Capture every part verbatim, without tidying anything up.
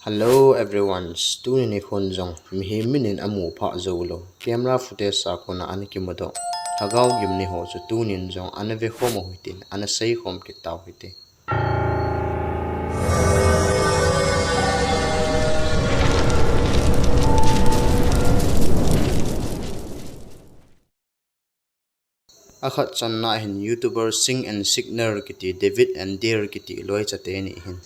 Hello everyone, tuni nikhon jong mihem minin amu phah jou lou camera footage a kona ana kimudoh lhagao gimnei ho chu tunin jong ana vekhom u hitin, ana seikhom kit tau hite. Akhat channa hin YouTuber Sing and Signer kiti, David and Dare kiti loicha teni hin,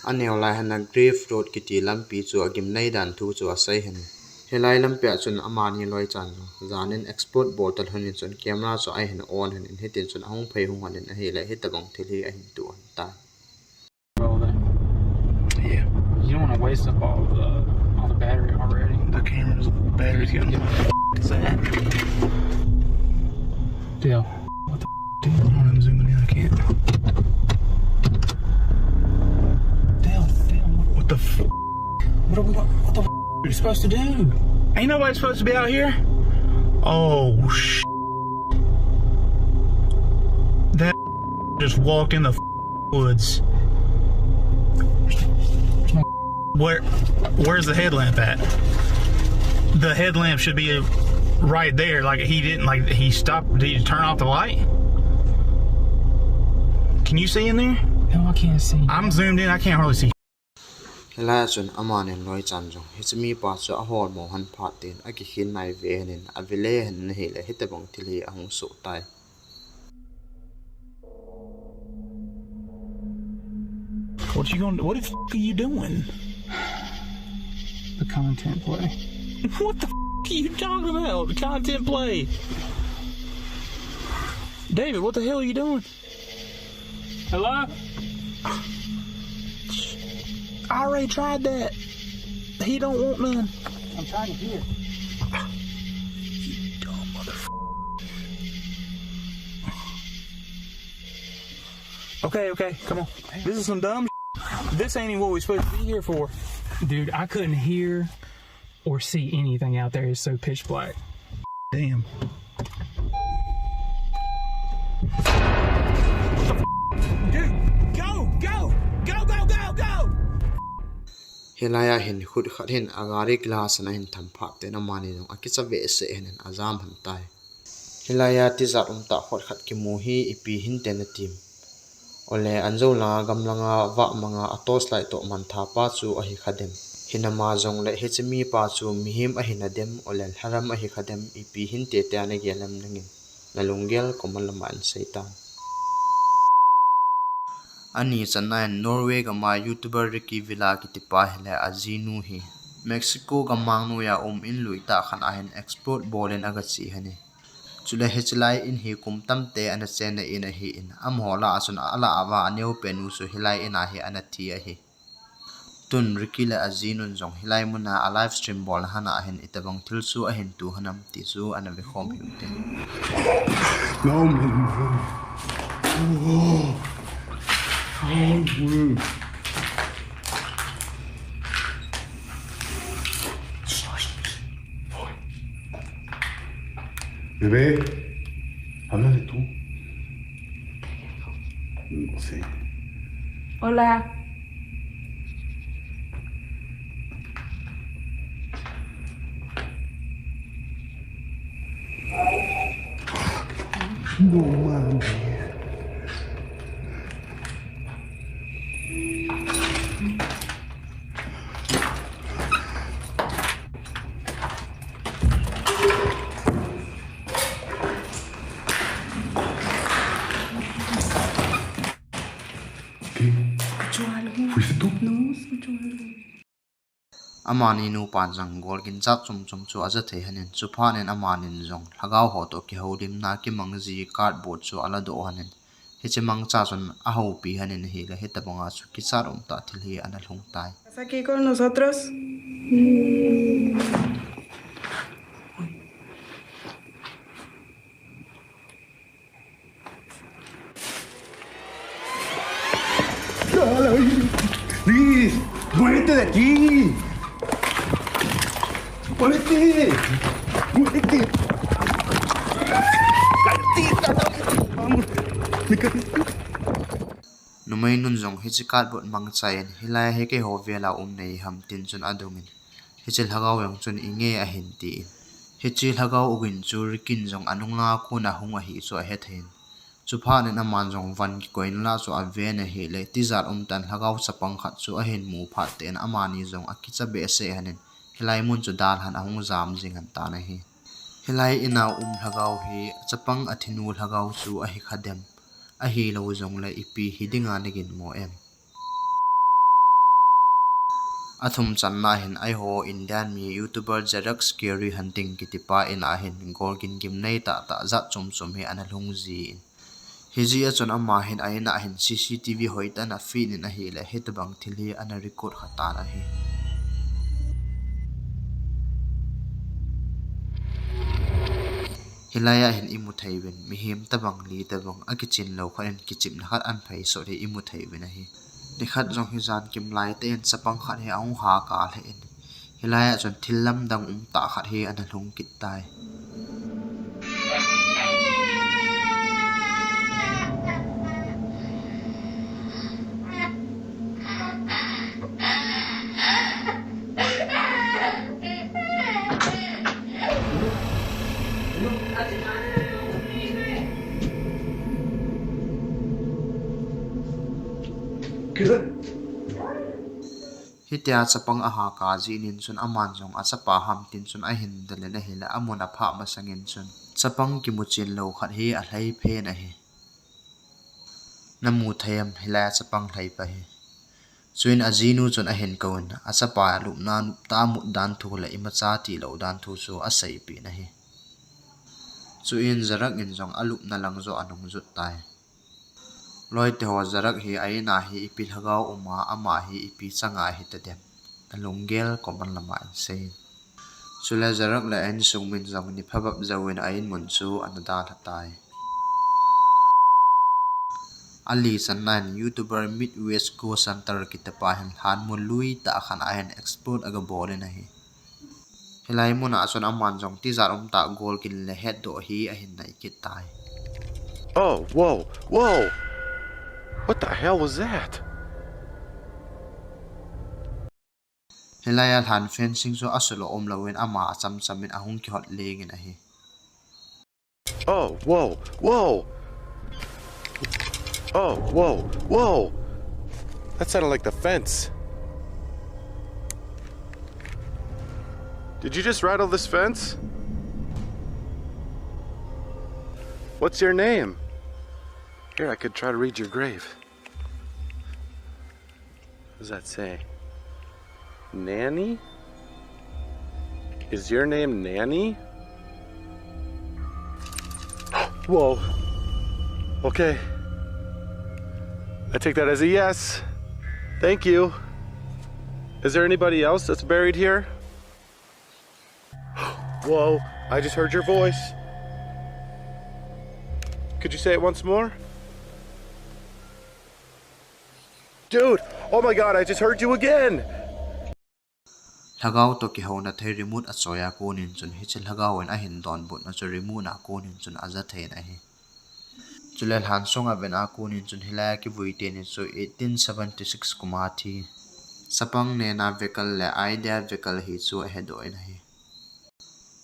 aneo lai hin a Grave Road kiti lampi chu agimnei dan thu chu asei hin. Hilai lampi a chun amani loichan jong janin explore bol talhon in chun camera chu ahin on hin, hitin chun ahung phei hung hon in ahile hitabang thil hi ahin tu hon tai. Yeah. You don't wanna waste up all the, all the battery already. The camera's battery's getting sad. Dale, what the f-, dude? Hold on, I'm zooming in. I can't. Dale, Dale, what, what the f-, what are we go-, what the f-, are you supposed to do? Ain't nobody supposed to be out here. Oh sh-, that just walked in the f-, woods. Where, where's the headlamp at? The headlamp should be right there. Like, he didn't, like, he stopped. Did he turn off the light? Can you see in there? No, I can't see. I'm zoomed in. I can't hardly see. Hilai a chun amanin loichan jong hiche mipa chu ahol mo hon phat in akikhin nai ve hon in, avele hon in ahile hitabang thil hi ahung soh tai. What you gonna, what the f-, are you doing? The content play. What the f-, are you talking about? The content play. David, what the hell are you doing? Hello? I already tried that. He don't want none. I'm trying to hear. You dumb motherfucker. Okay, okay, come on. This is some dumb. This ain't even what we supposed to be here for. Dude, I couldn't hear or see anything out there. It's so pitch black. Damn. Dude, go, go, go, go, go, go! Hilai a hin khut khat hin agari glass ana hin tham phat in amani jong akicha behseh hon in ajam hon tai. Hilai a tijat umtah khut khat kimu hi ipi hinte natim? Ole, anjo langa gamlanga vah manga a torch light toh mantha pa chu ahi kha dem? Hinama jongle hiche mipa chu mihem ahi nadem, ole lharam ahi kha dem, ipi hinte tia nagel em nangin, nalunggel comment lama hin seitan. Ani channa in Norway gama YouTuber Ricky Villa kitipa hile ajinu hi Mexico gammang noiya um in lui tah khat ahin explore bol in agache hon e. Chule hiche lai in hi kum tamte ana chenna in ahin, amaho lah a chun alah uva aneopen u chu hilai in a hi ana thi ahi. Tun Ricky le ajinun jong hilai muna a live stream bolna hon a hin itobang thil chu ahin tu hon am ti chu ana vekhom hiu hite. No, man. Oh. Oh, man. Bebé, háblale tú. No sé. Hola. No mames. ¿Qué? ¿Escuchó algo? ¿Fuiste tú? No, escuchó algo. Amani nupan jong gol ginchat chomchom chu aja thei hon in, chuphat in amanin jong lhagao ho toh kihoulimna kimang ji cardboard chu aladoh hon in, hiche mangcha chun ahoupi hon in ahile, hitobanga chu kichat umtah thil hi ana lhung tai. ¿Estás aquí con nosotros? ¡Ay! ¡Luis! ¡Muévete de aquí! ¡Muévete! ¡Muévete! ¡Cállate! ¡Vamos! ¡Me caí! Numei nun jong hiche cardboard mangcha in, "Hilai hi keiho vel a um nahi ham?" tin chun adong in, hiche lhagao jong chun, "I nge?" ahin ti in. Hiche lhagao ugin chu Rick in jong anung langa kon a hung ahi chu ahe thei in. Chuphat in aman jong van kikoi na lah chu aven ahile, tijat umtah in lhagao chapang khat chu ahin mu phat tah in amani jong akicha behseh hon in, hilai mun chu dalhan ahung jam jing hon tan ahi. Hilai in a um lhagao hi chapang athinu lhagao chu ahi kha dem? Ahilou jongle ipi hi dinga nagin mo em? Athum channa hin eiho Indian mi YouTuber Zaruk Scary Hunting kitipa in a hin gol gimgim nei tahtah jat chomchom hi ana lhung ji in. Hijeh a chun ama hin a in a hin C C T V hoitah in a fit in ahile, hitabang thil hi ana record kha tan ahi. Hilai a hin imu thei uvin, mihem tabang li tabang, akichen lou khat in kichepna khat ahin phei sot hi imu thei uvin ahi. Nikhat jong hi jan kim lai tah in chapang khat hi ahung ha kah lheh in, hilai a chun thil lamdang um tah khat hi ana lhung kit tai. Hitia chapang aha kah jeh in chun aman jong achapa ham tin chun ahin del in ahile, amun aphah masang in chun chapang kimuchen lou khat hi alhai phen ahi. Namu thei em, hilai a chapang lhai pa hi? Chuin ajinu chun ahin kou in, achapa lupna noptah a mut dan thu le imacha tilou dan thu chu aseipeh in ahi. Chuin Zaruk in jong alupna lang joh anung jot tai. Loite ho, Zaruk hi a in a hi ipi lhagao um a, ama hi ipi chang a hita dem? Alunggel comment lama hin seiyin. Chule Zaruk le a insung min jong ni phabep jouvin a in mun chu ana dalha tai. Ali channa hin YouTuber Midwest Ghost Hunter kitipa hin lhan mun lui tah khat a hin explore aga bol in ahi. Hilai mun a chun aman jong tijat umtah gol gin le hetdoh hi ahin nei kit tai. Oh, whoa, whoa! What the hell was that? Hilai a lhan fencing chu asulo umlouvin ama achamcham in ahung kihot leng in ahi. Oh, whoa, whoa! Oh, whoa, whoa! That sounded like the fence. Did you just rattle this fence? What's your name? Here, I could try to read your grave. What does that say? Nanny? Is your name Nanny? Whoa. Okay. I take that as a yes. Thank you. Is there anybody else that's buried here? Whoa, I just heard your voice. Could you say it once more? Dude, oh my God, I just heard you again! Lhagao toh kihouna thei remote achoi a konin chun hiche lhagao in ahin donbutna chu remote a konin chun aja thei in ahi. Chule lhan sunga ven a konin chun hilai a kivui teni chu eighteen seventy-six kum a thi, chapang nena vehicle le Aida vehicle hi chu ahedoh in ahi.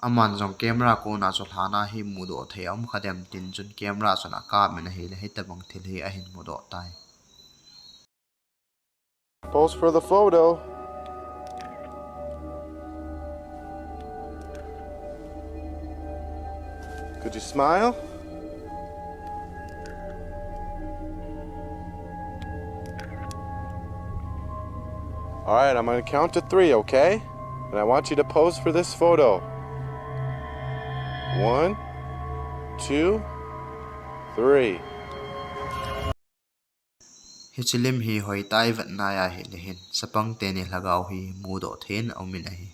Aman jong camera kona chu lhan a hi mudoh thei aum kha dem tin chun camera chun akap in ahile hitabang thil hi ahin mudoh tai. Pose for the photo. Could you smile? All right, I'm gonna count to three, okay? And I want you to pose for this photo. One, two, three. Hiche lim hi hoitah a ivet nai ahile hin, chapang teni lhagao hi mudoh thei in aum in ahi.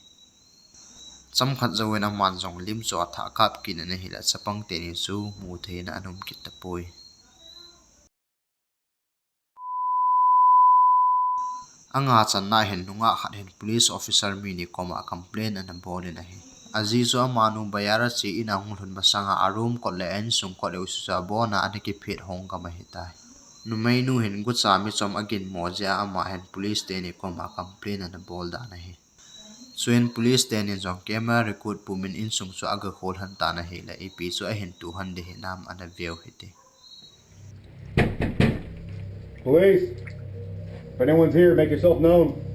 Chomkhat jouvin aman jong lim chu athah kap kit in ahile, chapang teni chu mu thei in aum kit tapoi. Anga channa hin nungah khat hin police officer mi ni koma complain ana bol in ahi. Aji chu amanu bazar a che in ahung lhun masanga a room kot le a insung kot le ususa bona ana kiphet hong gam ahitai. Numeinu hin gucha michom aginmo jeh a ama hin police teni koma complain ana bol dan ahi. Chuin police teni jong camera record pumin insung chu aga khol lhon tan ahile, ipi chu ahin toh lhon ding hinam ana veu hite. Police, if anyone's here, make yourself known.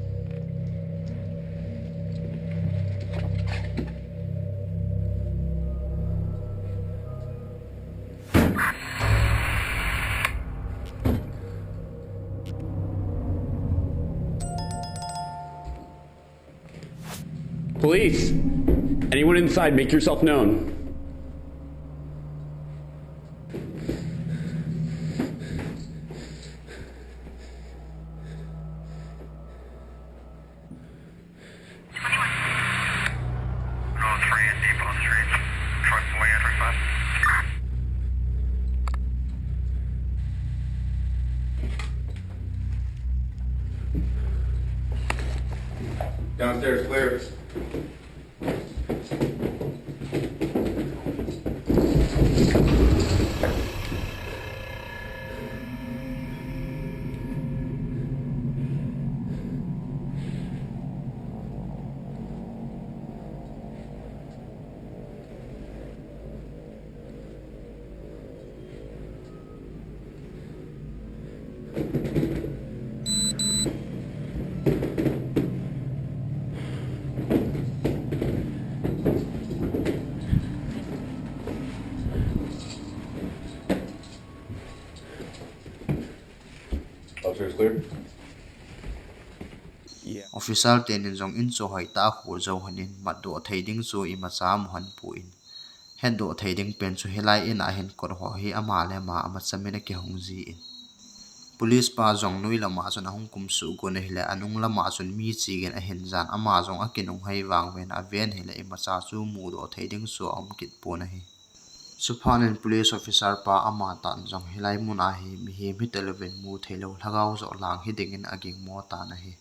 Police! Anyone inside, make yourself known. Downstairs clear. Officers clear? Officer tenin jong in chu hoitah a khu jou lhonin, matdoh thei ding chu imacha amu lhon pon. Hetdoh thei ding pen chu hilai in a hin kot ho hi ama le ama amacha min akihong jin. Police pa jong noi lama chun ahung kumsuh gon ahile, anung lama chun mi chingin ahin jan, ama jong akinung hei vang uvin aven ahile, imacha chu mudoh thei ding chu aum kit pon ahi. Chuphat in police officer pa ama tan jong hilai mun a hi mihem hita louvin mu theilou lhagao joh lang hiding in aginmo tan ahi.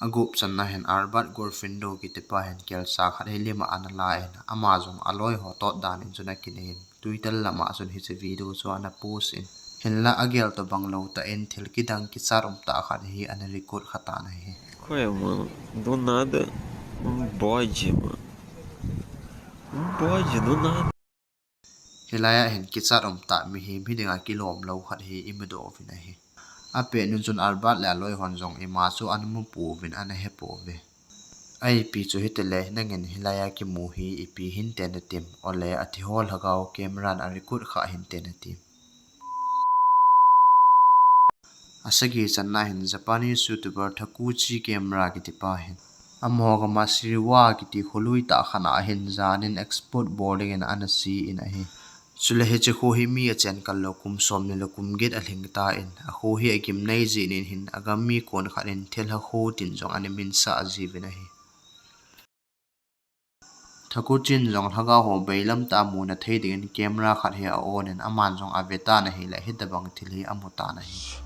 Agup channa hin Albert Gorfindo kitipa hin kelcha khat hi lim a ana la in, ama jong aloi ho tot dan in chun akinei in, Twitter lama chun hiche video chu ana post in. Hinlah agel tobang lou tah in thil kidang kichat um tah khat hi ana record kha tan ahi. Qual é, mano? Do nada, um bode, mano. Um bode, do nada. Hilai a hin kichat um tah mihem hiding a kilom lou khat hi imudoh uvin ahi. Apet nun chun Albert le aloi hon jong ima chu ana mu pouvin ana he pouve. Ipi chu hitile, nangin hilai a kimu hi ipi hinte natim, ole athi ho lhagao camera in a record kha hinte natim. Asagi channa hin Japanese YouTuber Takuchi Camera kitipa hin, amaho gam a Siriwa kiti kho lui tah khat a hin jan in explore bol ding in ana che in ahi. Chule hiche kho hi mi achen kal lou kum somni le kum get alhing tan, akho hi agimnei jeh in hin agam mi kon khat in thilha kho tin jong ana minsah jiuvin ahi. Takuchi in jong lhagao ho bailam tah a muna thei dingin camera khat hi a on in, aman jong ave tan ahile, hitabang thil hi amu tan ahi.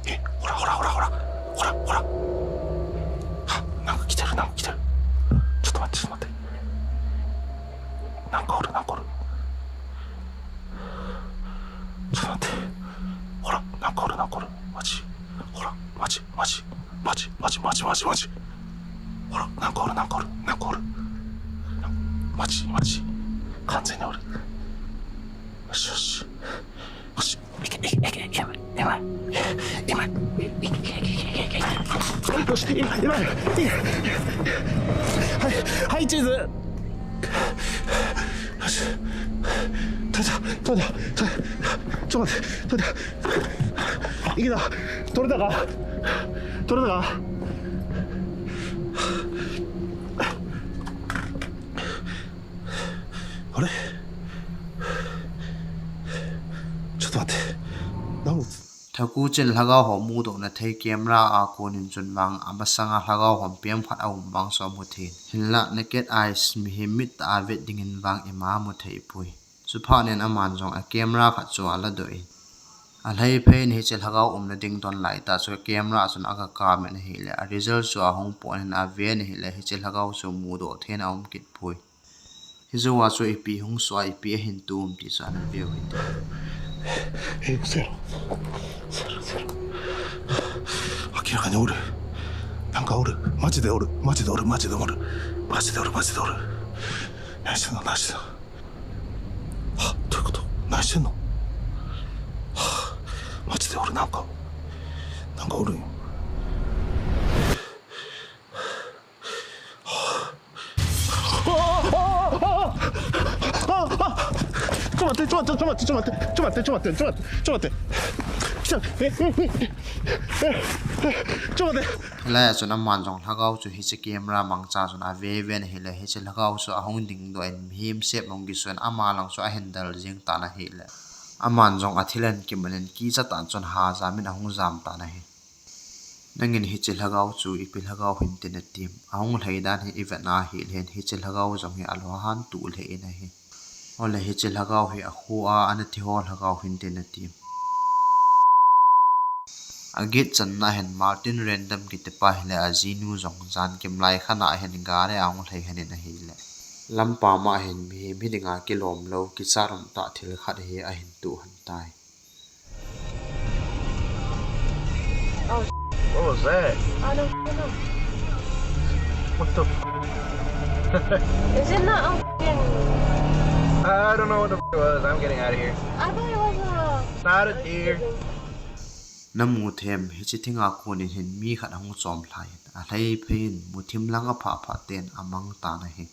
え、ほら、ほら、ほら、ほら。ほら、ほら。あ、なんか来てる、なんか来てる。ちょっと待って、ちょっと待って。なんかおる、なんかおる。ちょっと待って。ほら、なんかおる、なんかおる。マジ。ほら、マジ、マジ。マジ、マジ、マジ、マジ、マジ。ほら、なんかおる、なんかおる、なんかおる。マジ、マジ。完全におる。よし、よし。よし、いけ、いけ、いけ、いけ、今、今、今、いけ、いけ、いけ、いけ、いけ、いけ。よし、今、今、今。はい、はい、チーズ。よし。取れた、取れた、取れた。ちょっと待って、取れた。いけた。取れたか？取れたか？あれ？ちょっと待って。なんか Takuchi in lhagao ho mudoh na thei camera a kon in chun vang, amasanga lhagao hom piam khat aum vang chu amu thei. Hinlah naked eyes, mihem mit a vet dingin vang ima amu thei poi. Chuphat in aman jong a camera khat chu ala doh in, alhai phei in hiche lhagao umna ding don lai tah chu camera chun aga kam in ahile, a result chu ahung pon in aven ahile, hiche lhagao chu mudoh thei in aum kit poi. Hijou a chu ipi hung soh a ipi ahin tum ti chu ana veu hite. Hey, zero. Zero, zero. Akira kane oru. Nanka oru. Maji de oru. Maji de oru. Maji de oru. Maji de oru. Maji de oru. Nashi no, nashi no. Ha, どういうこと? Nashi no. Ha, maji de oru, nanka. Nanka oru. ちょっと待って、ちょっと待って、ちょっと待って、ちょっと待って、ちょっと待って、ちょっと待って、ちょっと待って。来た。え、え、え、え、え、ちょっと待って。 Hilai a chun aman jong lhagao chu hiche camera mangcha chun ave ve in ahile, hiche lhagao chu ahung dingdoh in mihem sep ahung kisun, ama lang chu ahin del jing tan ahile. Aman jong athil in kiman in kicha tah chun ha jam in ahung jam tan ahi. Nangin hiche lhagao chu ipi lhagao hinte natim? Ahung lhai dan hi ivet na ahile hin hiche lhagao jong hi alou han tu lheh in ahi. Ole hiche lhagao hi akhu a ana thi ho lhagao hinte natim? Aget channa hin Martin Random kitipa hile ajinu jong jan kim lai khat a hin gari a ahung lhai lhon in ahile, lampam a hin mihem hi dinga kilom lou, kichat um tah thil khat hi ahin tu lhon tai. Oh, what was that? I don't know. What the f- Is it not a fucking I don't know what the f- it was. I'm getting out of here. I thought it was a It's not a deer. Namu them, hiche thinga kon in hin mi khat ahung chom lhai in, alhai phei in, muthim lang aphah phah ten amang tan ahi.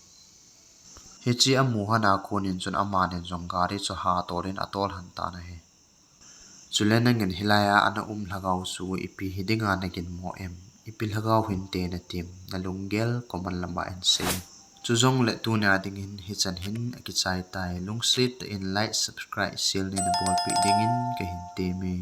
Hiche amu lhon a kon in chun aman in jong gari chu hatol in atol lhon tan ahi. Chule nangin hilai a ana um lhagao chu ipi hi dinga nagin mo em? Ipi lhagao hinte natim? Nalunggel comment lama hin sei. Chujongle tunia dingin hichan hin akichai tai. Lungset tah in like, subscribe, share neina bolpeh dingin kahin temme.